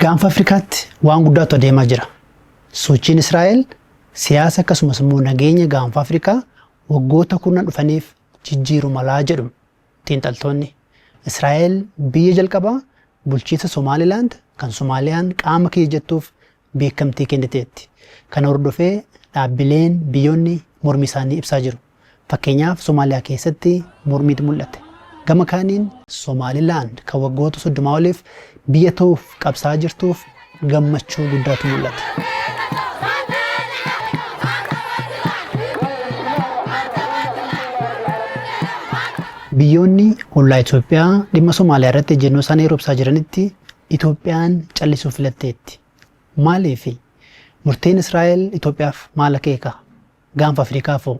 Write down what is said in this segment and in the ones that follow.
Gaanfa Afrikaatti waan guddaatu adeemaa jira. Sochiin Israa'el siyaasa akkasumas immoo nageenya gaanfa Afrikaa waggoota kurnan dhufaniif jijjiiru malaa jedhu xiinxaltoonni. Israa'el biyya jalqabaa bulchiinsa Somaalilaand kan Somaaliyaan qaama kiyya jettuuf beekamtii kenniteetti. Kana hordofee dhaabbileen biyyoonni mormii isaanii ibsaa jiru. Fakkeenyaaf Somaaliyaa keessatti mormiitu mul'ate. Gama kaaniin Somaalilaand kan waggoota 30 oliif biyya ta'uuf qabsaa'aa jirtuuf gammachuu guddaatu mul'ate. Biyyoonni ollaa Itoophiyaa dhimma Somaaliyaa irratti ejjennoo isaanii yeroo ibsaa jiranitti Itoophiyaan callisuu filatteetti. Maaliifi? Murteen Israa'el Itoophiyaaf maal akeeka? Gaanfa Afrikaaf hoo?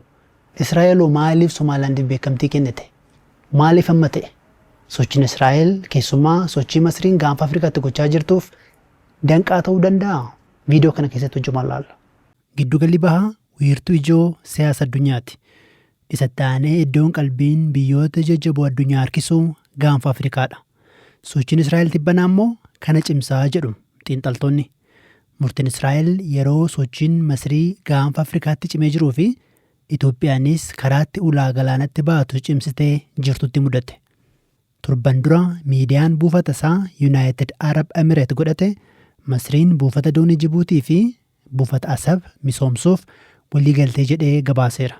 Israa'el hoo maaliif Somaalilaandiif beekamtii kennite? Maaliif amma ta'e? Sochiin Israa'el keessumaa sochii Masriin gaanfa Afrikaatti gochaa jirtuuf danqaa ta'uu danda'aa? Viidiyoo kana keessatti wajjumaan laalla. Giddugalli Bahaa wiirtuu ijoo siyaasa addunyaati. Isatti aanee iddoon qalbiin biyyoota jajjaboo addunyaa harkisu gaanfa Afrikaadha. Sochiin Israa'el tibbanaa immoo kana cimsaa jedhu xiinxaltoonni. Murtiin Israa'el yeroo sochiin Masrii gaanfa Afrikaatti cimee jiruu fi Itoophiyaanis karaatti ulaa galaanatti baatu cimsitee jirtutti mudate. Torban dura miidiyaan buufata isaa Yunaayitid Arab Emireet godhate Masriin buufata doonii Jibuutii fi buufata Asab misoomsuuf waliigaltee jedhee gabaaseera.